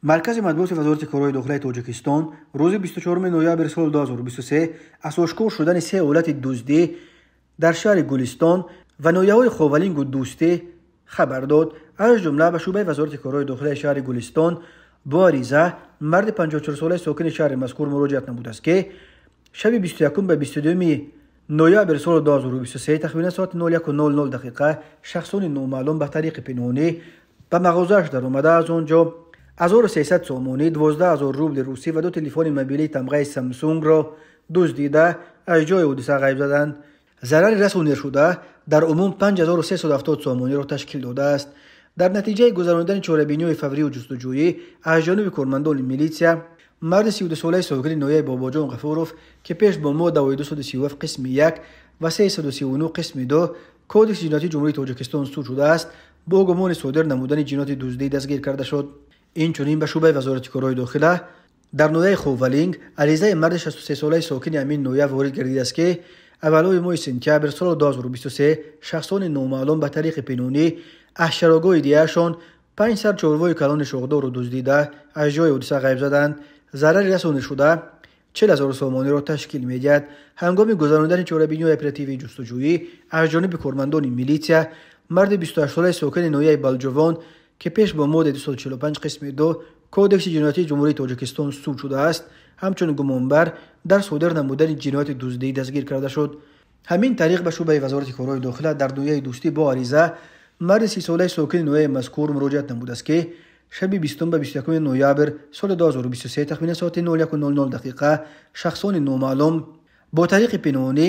Маркази матбуоти Вазорати корҳои дохилаи Тоҷикистон рӯзи 24 ноябри соли 2023 аз ошкор шудани се ҳолати дуздӣ дар шаҳри Гулистон ва ноҳияҳои Ховалингу Дӯстӣ хабар дод. Аз ҷумла ба шӯъбаи Вазорати корҳои дохилаи шаҳри Гулистон бо ариза марди 54-солаи сокини шаҳри мазкур муроҷиат намудааст, ки шаби 21 ба 22 ноябри соли 2023 тахминан соати 01:00 дақиқа шахсони номаълум ба тариқи пинҳонӣ ба мағозааш даромада, аз он ҷо 1300 сомонӣ, 12 000 рубли русӣ ва ду телефони мобилии тамғаи Самсунгро дуздида, аз ҷои ҳодиса ғайб заданд. Зарари расонидашуда дар умум 5370 сомониро ташкил додааст. Дар натиҷаи гузаронидани чорабиниҳои фаврию ҷустуҷӯӣ аз ҷониби кормандони милитсия марди 32-солаи сокини ноҳияи Бобоҷон Ғафуров, ки пеш бо моддаҳои 237 қисми 1 ва 339 қисми 2 Кодекси ҷиноятии Ҷумҳурии Тоҷикистон суд шудааст, бо гумони содир намудани ҷинояти дуздӣ дастгир карда шуд. Инчунин ба шӯъбаи Вазорати корҳои дохила дар ноҳияи Ховалинг аризаи марди 63-солаи сокини ҳамин ноҳия ворид гардидааст, ки аввалҳои моҳи сентябр соли 2023 шахсони номаълум ба тариқи пинҳонӣ аз чарогоҳи диҳаашон панҷ сар чорвои калони шохдорро дуздида, аз ҷои ҳодиса ғайб заданд. Зарари расонидашуда 40 000 сомониро ташкил медиҳад. Ҳангоми гузаронидани чорабиниҳои оперативии ҷустуҷӯӣ аз ҷониби кормандони милитсия марди 28-солаи сокини ноҳияи Балҷувон, ки пеш бо моддаи 245 қисми 2 Кодекси ҷиноятии Ҷумҳурии Тоҷикистон суд шудааст, ҳамчун гумонбар дар содир намудани ҷинояти дуздӣ дастгир карда шуд. Ҳамин тариқ ба шӯъбаи Вазорати корҳои дохила дар ноҳияи Дӯстӣ бо ариза марди 30-солаи сокини ноҳияи мазкур муроҷиат намудааст, ки шаби 20 ба 21 ноябр соли 2023 тахминан соати 01:00 дақиқа шахсони номаълум бо тариқи пинҳонӣ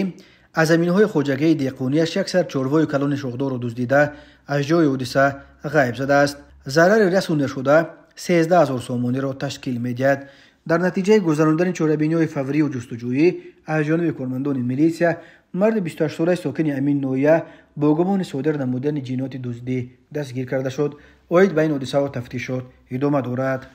аз заминҳои хоҷагии деҳқониаш як сар чорвои калони шохдорро дуздида, аз ҷои ҳодиса ғайб задааст. Зарари расонидашуда 13 000 сомониро ташкил медиҳад. Дар натиҷаи гузаронидани чорабиниҳои фаврию ҷустуҷӯӣ аз ҷониби кормандони милитсия марди 28-солаи сокини ҳамин ноҳия бо гумони содир намудани ҷинояти дуздӣ дастгир карда шуд. Оид ба ин ҳодисаҳо тафтишот идома дорад.